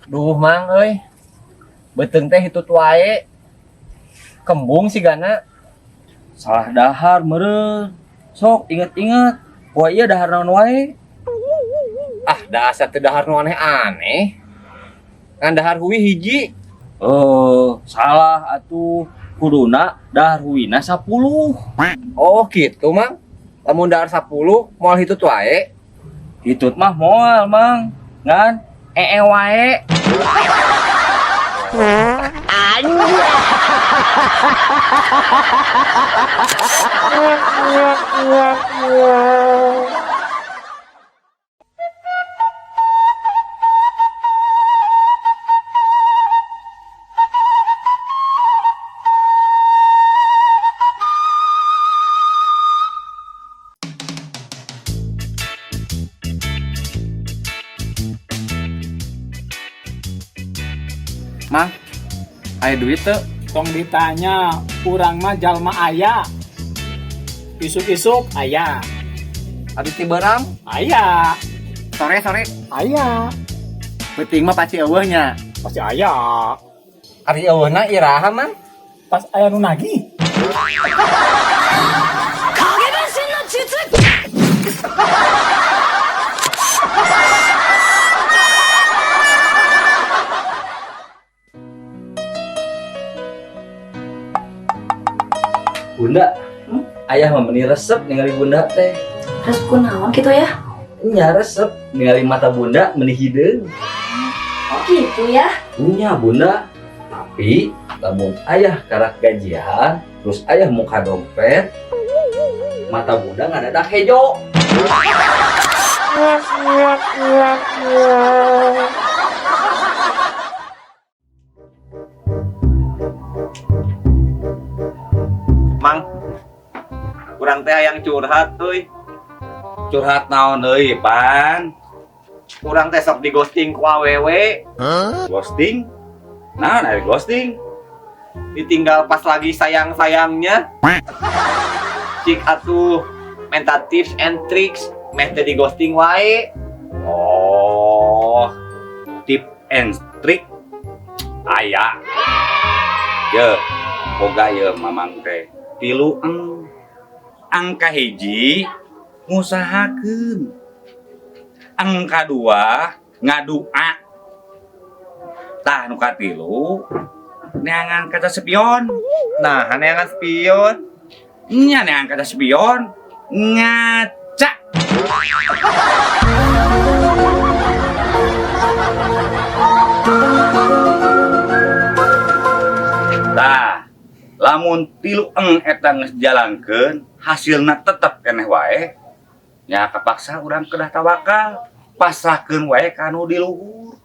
Duh mang euy. Beuteung teh hitut wae. Kembung sigana. Salah dahar meureun. Sok inget-inget. Poe ieu dahar naon wae? Ah, dasar teu dahar nu aneh-aneh. Ngan dahar hui hiji. Oh, salah atuh. Kuduna dahar huina 10. Oh, gitu mang. Lamun dahar 10 moal hitut wae. Hitut mah moal, Mang. Ngan ee wae. Mang, aya duit teu? Tong ditanya, urang mah jalma aya. Isuk-isuk aya. Ari ti beurang? Aya. Sore-sore Aya. Peuting mah pasti eueuh nya. Pasti aya. Ari eueuhna iraha, Mang? Pas aya nu nagih. Bunda, ayah mah meni resep ningali bunda teh. Resep kunaon gitu ya? Nya resep ningali mata bunda meni hideung. Oh gitu ya? Nya bunda, tapi lamun ayah karak gajian, terus ayah muka dompet, mata bunda ngadadak hejo. Mang, urang teh hayang curhat euy. Curhat naon euy, Pan? Urang teh sok di ghosting ku awewe. Ghosting? Naon ari ghosting? Ditinggal pas lagi sayang-sayangnya. Cik atuh minta tips and tricks meh teh di ghosting wae. Oh, tip and trick aya. Ye, boga ye mamang teh. Tilu eng. Angka hiji ngusahakeun. Angka dua ngadua. Tah nu katilu neangan kaca spion. Nah, neangan spion. Nya neangan kaca spion ngaca. Tah, lamun tilu eng eta geus jalankeun, hasilna tetep keneh wae. Nya kapaksa urang kedah tawakal, pasrahkeun wae ka nu di luhur.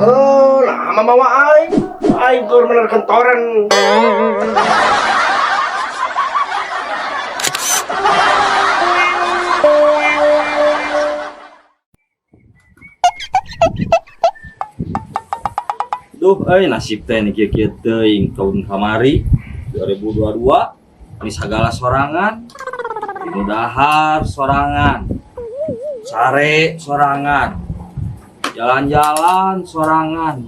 Oh, lama mawa aing. Aing keur mener kentoran. Duh, euy nasib teh ni kieu-kieu teuing tahun kamari 2022 ini sagala sorangan, nu dahar sorangan, sare sorangan, jalan-jalan sorangan,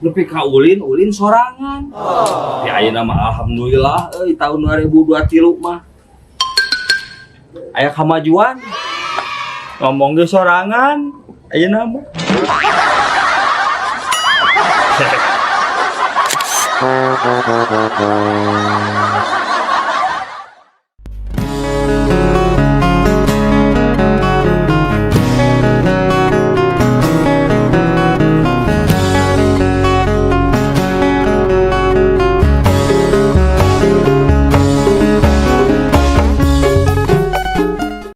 nepi ka ulin-ulin sorangan. Oh. Ya ayeuna mah alhamdulillah euy tahun 2023 mah aya kamajuan. Ngomong ge sorangan ayeuna mah.